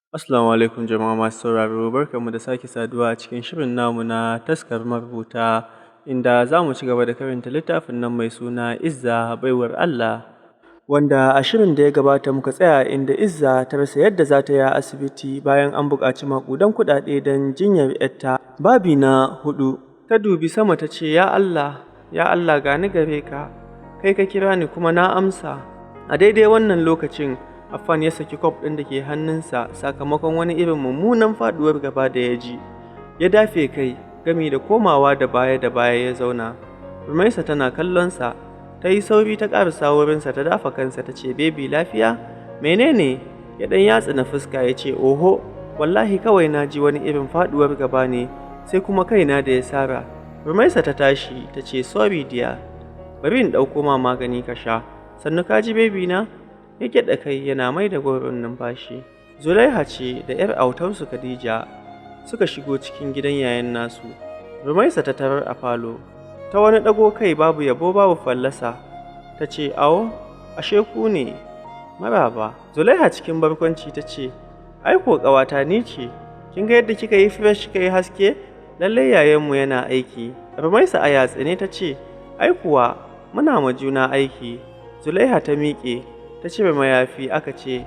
Assalamu alaikum jama'a masu sauraro, barkanmu da sake saduwa a cikin shirin namu na Taskar Marubuta, inda za mu ci gaba da karanta littafin nan mai suna Izza Baiwar Allah, wanda a shirin da ya gabata muka tsaya inda Izza ta rasa yadda za ta yi a asibiti bayan an buƙaci maƙudan kuɗaɗe don jinyar ‘yarta. Babi na huɗu. Ta dubi sama ta ce, "Ya Allah, ya Allah, gani gare ka, kai ka kira ni kuma na amsa." A daidai wannan lokacin Affan ya saki cup ɗin da ke hannunsa sakamakon wani irin mummunan faɗuwar gaba da ya ji. Ya dafe kai gami da komawa da baya da baya ya zauna. Rumaisa tana kallonsa, ta yi sauri ta ƙarasa wurinsa, ta dafa kansa ta ce, "Baby, lafiya? Menene?" Ya ɗan yatsina fuska ya ce, "Oho, wallahi kawai na ji wani irin faɗuwar gaba ne, sai kuma kaina da ya sara." Rumaisa ta tashi ta ce, "Sorry dear, bari in ɗauko ma magani ka sha. Sannu ka ji, baby na?" Ya gyaɗa kai yana mai da goron numfashi. Zulaiha ce da 'yar autarsu Khadija suka shigo cikin gidan yayan nasu. Rumaisa ta tarar a falo. Ta wani ɗago kai babu yabo babu fallasa. Ta ce, "Awo, ashe ku ne, maraba." Zulaiha cikin barkwanci ta ce, "Ai ko ƙawata ni ce, kin ga yadda kika yi fresh, kika yi haske, lallai yayanmu yana aiki." Rumaisa a yatsine ta ce, "Ai kuwa muna ma juna aiki." Zulaiha ta miƙe ta cire mayafi, aka ce,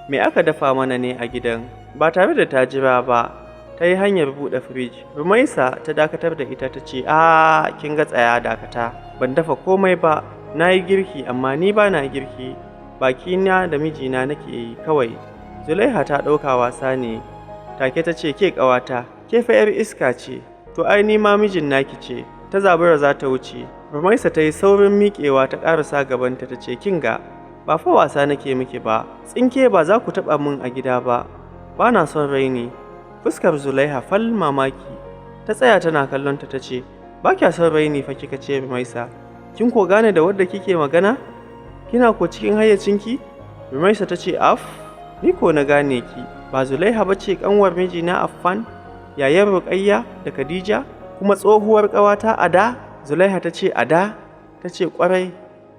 "Me aka dafa mana ne a gidan?" Ba tare da ta jira ba, ta yi hanyar buɗe firij. Rumaisa ta dakatar da ita ta ce, "A kin ga, tsaya, dakata, ban dafa komai ba. Na yi girki, amma ni ba na girki, bakina da mijina nake yi kawai." Zulaiha ta ɗauka wasa ne, take ta ce, "Ke ƙawata, ke fa 'yar iska ce, to ai ni ma mijin naki ce." Ta zabura za ta wuce. Rumaisa ta yi saurin miƙewa ta ƙarasa gabanta ta ce, "Kin ga, ba fa wasa nake miki ba, tsinke ba za ku taɓa min a gida ba, ba na son raini." Fuskar Zulaiha fal mamaki, ta tsaya tana kallonta ta ce, "Ba kya son raini fa kika ce, Rumaisa? Kin ko gane da wadda kike magana? Kina ko cikin hayyacinki?" Rumaisa ta ce, "Af, ni ko na gane ki, ba Zulaiha ba ce kanwar mijina Affan, yayan Ruqayya da Khadija, kuma tsohuwar ƙawata a da?" Zulaiha ta ce, "A da?" Ta ce, "Ƙwarai,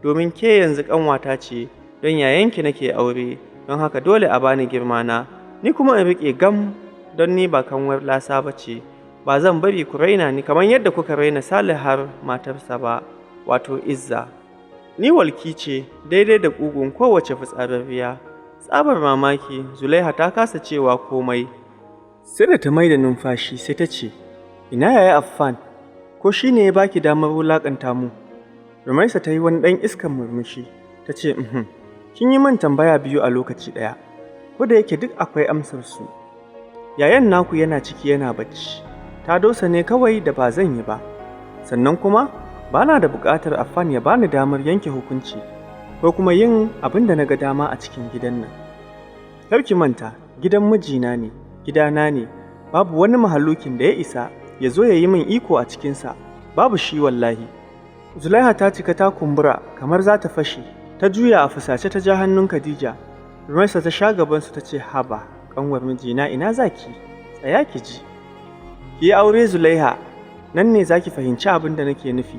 domin ke yanzu ƙanwata ce, don yayanki nake aure, don haka dole a bani girma na, ni kuma in riƙe gam, don ni ba kanwar lasa ba ce. Ba zan bari ku raina ni kamar yadda kuka raina Salihar matarsa ba, wato Izza. Ni walki ce daidai da ƙugun kowace fitsararriya." Tsabar mamaki, Zulaiha ta kasa cewa komai. Sai da ta mai da numfashi sai ta ce, "Ina yaya Affan? Ko shi ne ya baki damar wulaƙanta mu?" Rumaisa ta yi wani ɗan iskan murmushi ta ce, "Kin yi min tambaya biyu a lokaci ɗaya, ko da yake duk akwai amsar su. Yayan naku yana ciki yana bacci, ta dosa ne kawai da ba zan yi ba. Sannan kuma ba na da buƙatar Affan ya bani damar yanke hukunci ko kuma yin abin da na ga dama a cikin gidan nan. Kar ki manta, gidan mijina ne, gidana ne, babu wani mahalukin da ya isa ya zo ya yi min iko a cikinsa, babu shi wallahi." Zulaiha ta cika ta kumbura kamar za ta fashe, ta juya a fusace ta ja hannun Khadija. Rumaisa ta sha gabansu ta ce, "Haba, ƙanwar mijina, ina za ki? Tsaya ki ji. Ki yi aure, Zulaiha, nan ne za ki fahimci abin da nake nufi.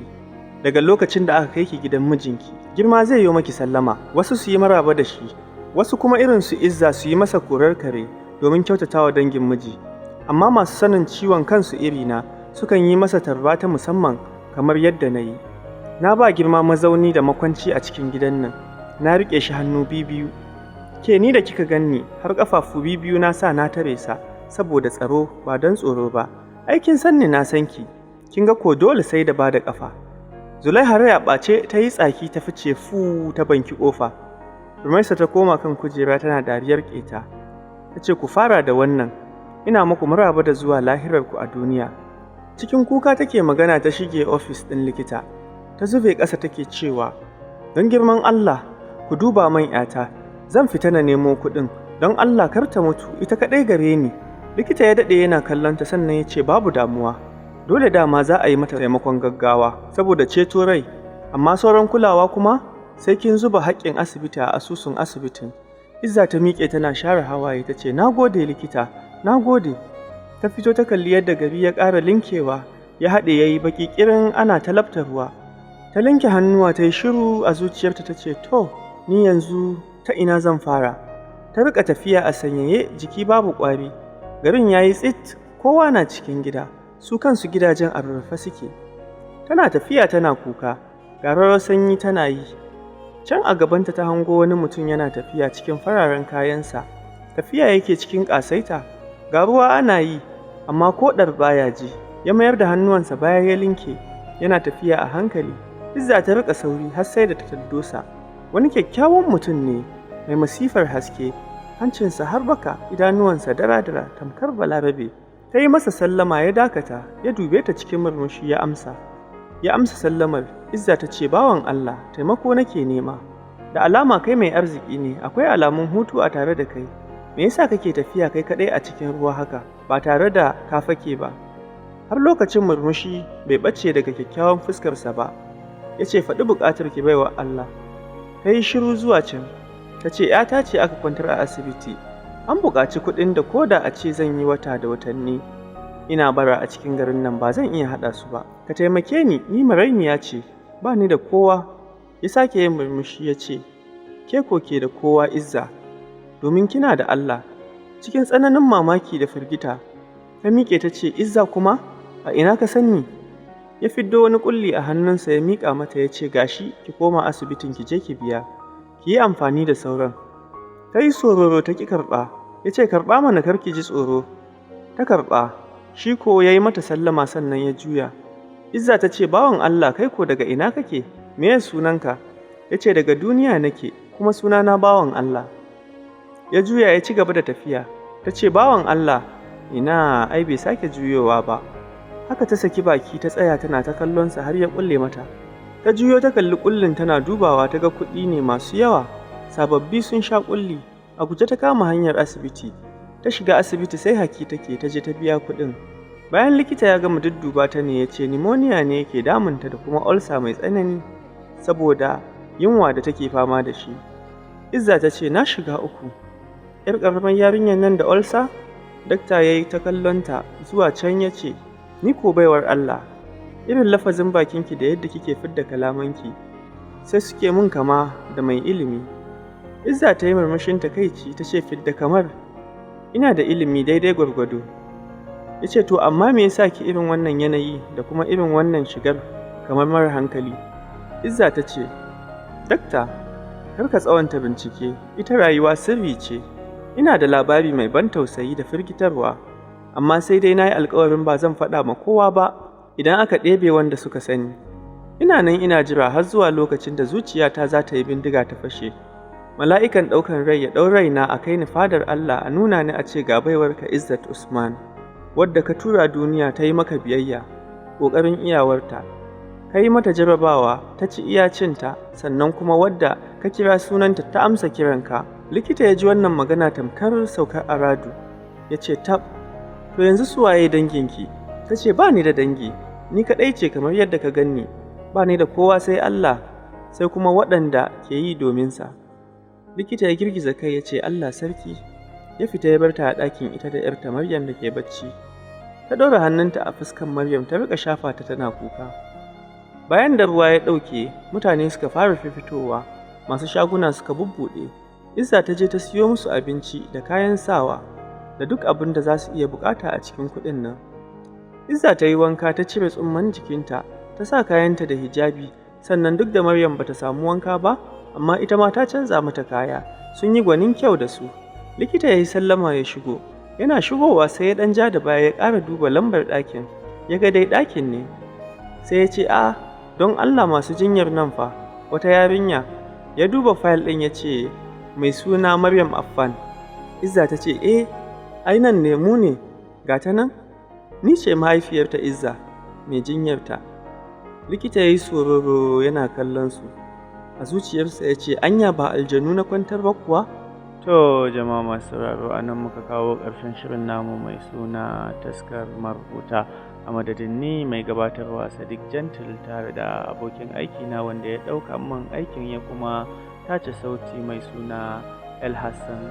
Daga lokacin da aka kai ki gidan mijinki, girma zai yi maki sallama, wasu su yi maraba da shi, wasu kuma irin su Izza su yi masa korar kare domin kyautatawa dangin miji. Amma masu sanin ciwon kansu irina sukan yi masa tarba ta musamman kamar yadda na yi. Na ba girma mazauni da makwanci a cikin gidan nan, na riƙe shi hannu biyu. Ke ni da kika ganni, har ƙafafu biyu na sa na tare sa saboda tsaro, ba don tsoro ba. Ai kin san ni, na san ki, kin ga ko dole sai da bada ƙafa." Zulaiha rai a ɓace ta yi tsaki ta fice fu ta banki ƙofa. Rumaisa ta koma kan kujera tana dariyar ƙeta. Ta ce, "Ku fara da wannan, ina muku maraba da zuwa lahirarku a duniya." Cikin kuka take magana ta shige ofis ɗin likita. Ta zube ƙasa take cewa, "Don girman Allah, ku duba man 'yata, zan fita na nemo kuɗin, don Allah kar ta mutu, ita kaɗai gare ni." Likita ya daɗe yana kallon ta sannan ya ce, "Babu damuwa. Dole dama za a yi mata taimakon gaggawa saboda ceto rai, amma sauran kulawa kuma sai kin zuba haƙƙin asibiti a asusun asibitin." Izza ta miƙe tana share hawaye ta ce, "Na gode likita, na gode." Ta fito ta kalli yadda gari ya ƙara linkewa, ya haɗe ya yi baƙi ƙirin, ana ta lafta ruwa. Ta linke hannuwa ta yi shiru, a zuciyarta ta ce, "To, ni yanzu ta ina zan fara?" Ta Ta riƙa tafiya a sanyaye, jiki babu ƙwari. Garin ya yi tsit, kowa na cikin gida, su kansu gidajen a rurrufe suke. Tana tafiya tana kuka, ga rawar sanyi tana yi. Can a gabanta ta hango wani mutum yana tafiya cikin fararen kayansa. Tafiya yake cikin ƙasaita, ga ruwa ana yi, amma ko ɗar baya ji. Ya mayar da hannuwansa baya ya linke, yana tafiya a hankali. Izza ta riƙa sauri har sai da ta taddo sa. Wani kyakkyawan mutum ne mai masifar haske, hancinsa har baka, idanuwansa dara-dara tamkar Balarabe. Ta yi masa sallama, ya dakata, ya dube ta cikin murmushi ya amsa. Ya amsa sallamar. Izza ta ce, "Bawan Allah, taimako nake nema. Da alama kai mai arziki ne, akwai alamun hutu a tare da kai. Me yasa kake tafiya kai kaɗai a cikin ruwa haka, ba tare da ka fake ba?" Har lokacin murmushi bai ɓace daga kyakkyawan fuskarsa ba. Ya ce, "Faɗi buƙatar ki, baiwa Allah." Ta yi shiru zuwa can. Ta ce, "'Yata ce aka kwantar a asibiti. An buƙaci kuɗin da ko da a ce zan yi wata da watanni ina bara a cikin garin nan, ba zan iya haɗa su ba. Ka taimake ni, ni marainiya ce, ba ni da kowa." Ya sake yin murmushi ya ce, "Ke ko ke da kowa, Izza, domin kina da Allah." Cikin tsananin mamaki da firgita, ta miƙe ta ce, "Izza kuma, a ina ka san ni?" Ya fiddo wani ƙulli a hannunsa ya miƙa mata, ya ce, "Gashi, ki koma asibitin, ki je ki biya, ki yi amfani da sauran." Ta yi sororo ta ƙi karɓa. Ya ce, "Karɓa mana, kar ki ji tsoro." Ta karɓa, shi ko ya yi mata sallama, sannan ya juya. Izza ta ce, "Bawan Allah, kai ko daga ina kake? Meye sunanka?" Ya ce, "Daga duniya nake, kuma sunana Bawan Allah." Ya juya ya ci gaba da tafiya. Ta ce, "Bawan Allah." Ina, ai bai sake juyowa ba. Haka ta saki baki ta tsaya tana ta kallonsa har ya ƙulle mata. Ta juyo ta kalli ƙullin tana dubawa, ta ga kuɗi ne masu yawa, sababbi sun sha ƙulli. A guje ta kama hanyar asibiti. Ta shiga asibiti sai haki take, ta je ta biya kuɗin. Bayan likita ya gama dudduba ta ne ya ce pneumonia ne yake damunta da kuma ulcer mai tsanani saboda yunwa da take fama da shi. Izza ta ce, "Na shiga uku. ‘Yar ƙaramar yarinyar nan da ulcer?" Dakta ya yi ta kallonta zuwa can ya ce, "Ni ko, baiwar Allah, irin lafazin bakinki da yadda kike fidda kalamanki sai suke mun kama da mai ilimi." Izza ta yi murmushin takaici ta ce, "Fidda kamar, ina da ilimi daidai gwargwado." Ya ce, "To amma me yasa ki irin wannan yanayi da kuma irin wannan shigar kamar mara hankali?" Izza ta ce, "Dakta, kar ka tsawanta bincike, ita rayuwa sirri ce. Ina da labari mai ban tausayi da firgitarwa, amma sai dai na yi alkawarin ba zan faɗa ma kowa ba idan aka ɗebe wanda suka sani. Ina nan ina jira har zuwa lokacin da zuciyata za ta yi bindiga ta fashe. Mala'ikan ɗaukan rai ya ɗau raina a kai ni fadar Allah, a nuna ni a ce ga baiwarka Izzat Usman, wadda ka tura duniya ta yi maka biyayya, ƙoƙarin iyawarta. Ka yi mata jarabawa ta ci iya cinta, sannan kuma wadda ka kira sunanta ta amsa kiranka." Likita ya ji wannan magana tamkar saukar aradu. Ya ce, "Tab, to yanzu su waye danginki?" Ta ce, "Ba ni da dangi, ni kaɗai ce kamar yadda ka ganni, ba ni da kowa sai Allah, sai kuma waɗanda ke yi dominsa." Likita ya girgiza kai ya ce, "Allah sarki." Ya fita ya bar ta a ɗakin, ita da ‘yarta Maryam da ke bacci. Ta ɗora hannunta a fuskan Maryam ta riƙa shafa ta tana kuka. Bayan da ruwa ya ɗauke, mutane suka fara fitowa, masu shaguna suka bubbuɗe. Izza ta je ta siyo musu abinci da kayan sawa da duk abin da za su iya buƙata a cikin kuɗin nan. Izza ta yi wanka, ta cire tsumman jikinta, ta sa kayanta da hijabi, sannan duk da Maryam bata samu wanka ba, amma ita ma ta canza mata kaya, sun yi gwanin kyau da su. Likita ya yi sallama ya shigo. Yana shigowa sai ya ɗan ja da baya ya ƙara duba lambar ɗakin, ya ga dai ɗakin ne. Sai ya ce, "A, don Allah, masu jinyar nan fa, wata yarinya." Ya duba fayil ɗin ya ce, "Mai suna Maryam Affan." Izza ta ce, "Eh, ai nan ne, mu ne, ga ta nan. Ni ce mahaifiyarta Izza, mai jinyarta." Likita ya yi sororo yana kallon su. A zuciyarsa ya ce, "Anya ba aljanu na kwantar ba kuwa?" To jama'a masu sauraro, a nan muka kawo ƙarshen shirin namu mai suna Taskar Marubuta. A madadin ni mai gabatarwa Sadiq Gentle, tare da abokin aiki na wanda ya ɗauka min aikin ya kuma tace sauti, mai suna El Hassan,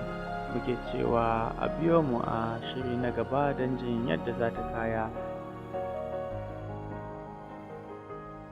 muke cewa a biyo mu a shiri na gaba don jin yadda za ta kaya.